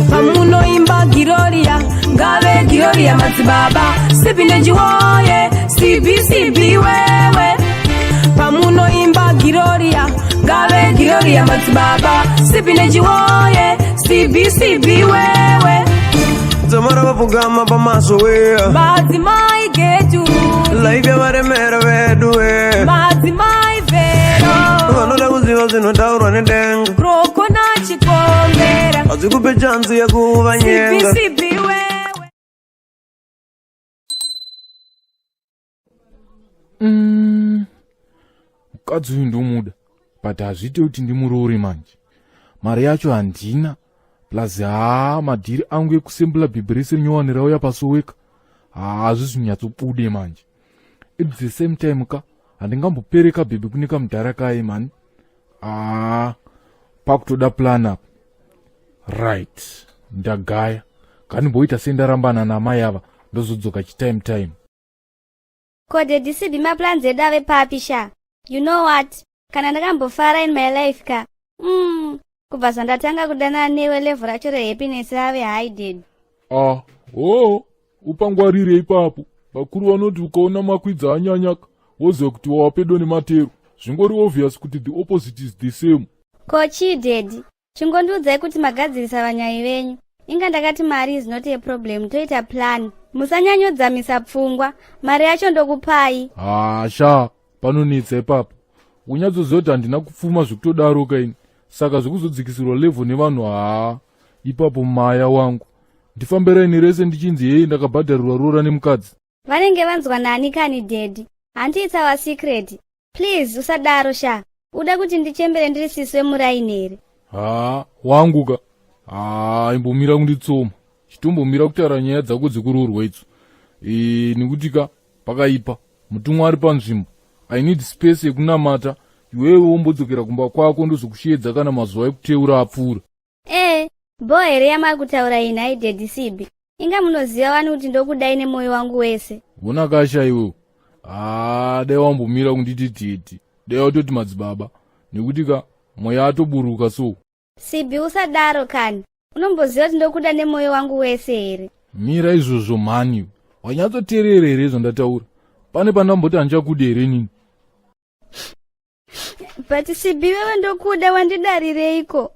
Pamunoimba Giroria, ngave Giroria madzibaba Sipi nechiwoye, sipi sipi wewe. Pamunoimba Giroria, ngave Giroria madzibaba Sipi nechiwoye, sipi sipi wewe. Dzamara vapfugama pamaso we. Madzimai getu. Life yavaremera vedu we. Madzimai vero. Vanoda kuziva zvinotaurwa nedenga. Roko nachikombera. Hadzikupe chanzi yekuvanyenga. Sipi sipi wewe. Mukadzi uyu ndomuda, but hazviite kuti ndimuroore manje. Mari yacho handina, plus haa, madhiri angu ekusembula bhibhi rese nyowani rauya pasoweka, hazvisi kunyatsobude manje. At the same time ka, handingambopereka bhibhi kune kamudhara kaye mani. Haa, pakutoda plan apa. Right, ndagaya. Ngandimboita sendarambana namai ava, ndozodzoka chitime time. Ko Daddy Sibi, maplans edu ave papi sha? You know what, kana ndakambofara in my life ka, kubva zvandatanga kudanana newe, level racho rehappiness rave high, daddy. Ah, oh, upangwarire ipapo. Vakuru vanoti ukaona makwidza anyanyaka, woziva kuti wava pedo nematero. Zvingori obvious kuti the opposite is the same. Ko chii, daddy? Chingondiudzai kuti magadzirisa vanyai venyu. Inga ndakati mari is not a problem, toita plan. Musanyanyodzamisa pfungwa, mari yacho ndokupai. Hasha, panonetsa ipapo. Unyatsoziva kuti handina kupfuma zvekutodaro kaini, saka zvekuzodzikisirwa level nevanhu, haa, ipapo maya wangu. Ndifambiraini rese ndichinzi hei, ndakabhadharirwa rora nemukadzi. Vanenge vanzwa nani kani, daddy? Hanti it's our secret? Please usadaro sha. Uda kuti ndichembere ndiri sisi wemuraini here? Haa, wangu ka, haa, imbomira kunditsoma. Chitombomira kutaura nyaya dzako dzekuroorwa idzo nekuti ka, pakaipa. Mutumwa ari panzvimbo. I need space yekunamata. Iwewe wombodzokera kumba kwako, ndozokusheedza kana mazuva ekuteura apfuura. Ee, bho here yamari kutaura iyi nhai, Daddy Sibi? Inga munoziva wani kuti ndokudai nemwoyo wangu wese. Vona kasha iwewe, haa, dai wambomira kunditi tete, dai watoti madzibaba, nekuti ka, mweya atoburuka so. Sibi, usadaro kani. Unomboziva kuti ndokuda nemwoyo wangu wese here? Mira izvozvo mhani. Wanyatsoteerera here zvandataura? Pane pandamboti handichakude here nini? But Sibi wewe, ndokuda, wandidarireiko?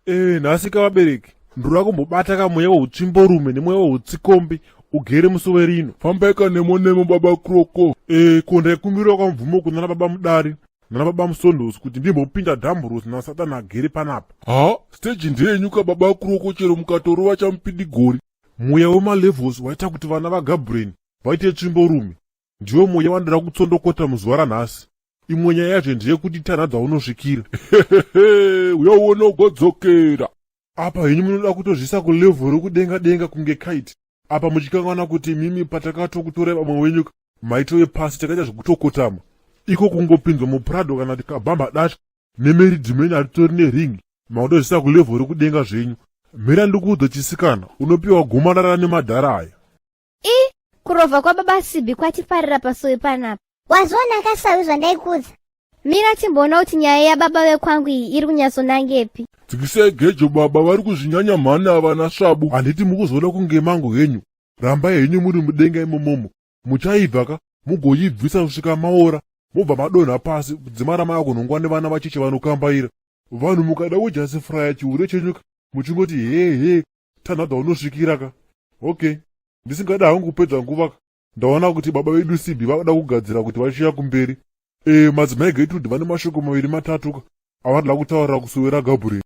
Ee, nhasi kavabereki, ndoda kumbobata kamweya weutsvimborume nemweya weutsikombi ugere musi werino. Fambai kanemo nemo, baba Kroko. Ee, ko ndaikumbirawo kamubvumo kuna baba Mudari nana baba Musondosi kuti ndimbopinda dhamburosi nasatani agere panapa. Ha, stage ndeyenyu ka, baba Kroko, chero mukatorova chamupidigori. Mweya wemalevels waita kuti vana vaGabriel vaite tsvimborume ndiwo mweya wandoda kutsondokota muzuva ranhasi. Imwe nyaya yazve ndeyekuti tanha dzaunosvikira. Uya uone ugodzokera. Apa henyu munoda kutozvisa kulevel rekudenga denga kunge kite, apa muchikanganwa kuti mimi patakatokutorai vamwe wenyu maitove pasi, takaita zvekutokotama. Iko kungopinzwa muPrado kana tikabhamba datya nemeridhimeni aritori nering, makutozvisa kulevel rekudenga zvenyu. Mhera ndikuudza chisikana, unopiwa gomarara nemadhara aya. I kurovha kwababa Sibi kwatiparira pasowe panapa. Wazviona kasawi zvandaikudza? Mira timboona kuti nyaya yababa vekwangu iyi iri kunyatsonangepi. Dzikisai gejo baba, vari kuzvinyanya mhani ava nasvabu. Handiti mukuzoda kunge mango henyu? Rambai henyu muri mudenga imomomo, muchaibva ka mugoibvisa kusvika maora, mobva madonha pasi dzimara maakunhongwa nevana vacheche vanokambaira. Vanhu mukada kujasifuraya chihure chenyu ka, muchingoti he he, tanha dzaunosvikira ka. Okay, ndisingada hangu kupedza nguva ka, ndaona kuti baba vedu Sibi vada kugadzira kuti vachiya kumberi. Madzimai Gertrude vane mashoko maviri matatu ka avanoda kutaurira kusowera Gabriel.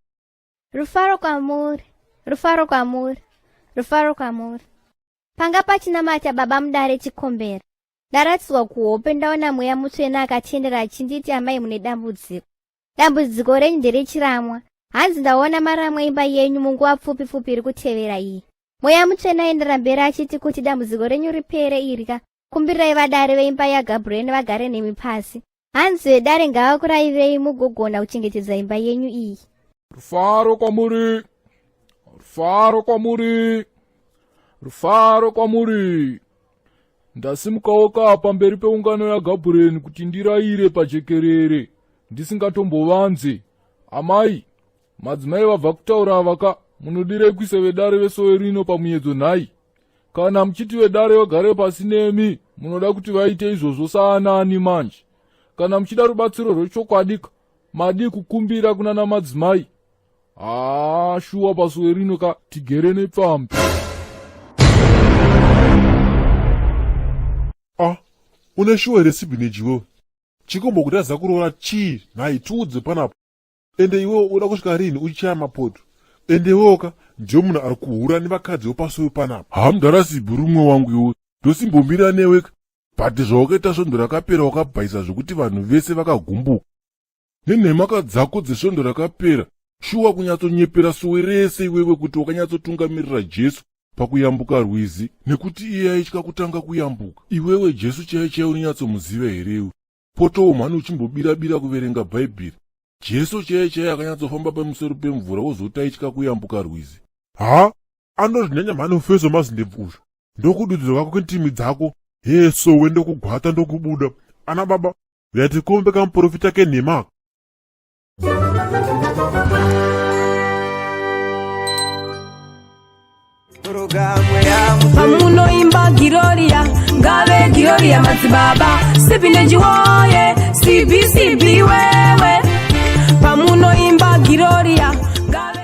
Rufaro kwamuri, rufaro kwamuri, rufaro kwamuri. Panga pachinamata baba mudare chikombera, ndaratidzwa kuhope, ndaona mweya mutsvene akatendera achinditi, "Amai, mune dambudziko. Dambudziko renyu nderechiramwa." Hanzi ndaona maramwa imba yenyu munguva pfupi pfupi iri kutevera iyi. Mweya mutsvene aendera mberi achiti kuti dambudziko renyu ripere iri ka, kumbirirai vadare veimba yaGabriel vagare nemi pasi. Hanzi vedare ngavakurairei mugogona kuchengetedza imba yenyu iyi. Rufaro kwamuri, rufaro kwamuri, rufaro kwamuri. Ndasimukawo ka pamberi peungano yaGabriel kuti ndirayire pajekerere ndisingatombovanze. Amai. Madzimai vabva kutaura ava ka, munodirei kuisa vedare vesowe rino pamuyedzo nhai? Kana muchiti vedare vagare pasi nemi, munoda kuti vaite izvozvo saanani manje? Kana muchida rubatsiro rwechokwadi ka, madii kukumbira kunana madzimai? Haa, shuwa pasowe rino ka, tigere nepfambi. Ah, une shuwa here sibhineji iwewe? Chikombokutadza kuroora chii nhai tiudze panapa. Ende iwewe uda kusvika rini uchichaya mapoto? Ende iwewoka ndiyo munhu ari kuhura nevakadzi vepasuwe panapa. Haa mudhara Sibhi rumwe wangu iwe ndosimbomira newe ka but zvawakaita svondo rakapera wakabhaisa zvekuti vanhu vese vakagumbuka nenhemaka dzako dzesvondo rakapera shuwa kunyatsonyepera sowe rese iwewe kuti wakanyatsotungamirira Jesu pakuyambuka rwizi nekuti iye aitya kutanga kuyambuka iwewe Jesu chaiye chaiye unonyatsomuziva here iwe potowo mhani uchimbobira-bira kuverenga bhaibheri jesu chaiye chaiye akanyatsofamba pamusoro pemvura wozoti aitya kuyambuka rwizi ha anozvinyanya mhani mufeso mazindebvu uyu ndokududzira kwako kwendimi dzako hee sowe ndokugwata ndokubuda ana baba uyatikombe kamuprofita kenhema aka Pamunoimba Giroria, ngave Giroria madzibaba, sipineji woye, CBCB wewe. Pamunoimba Giroria,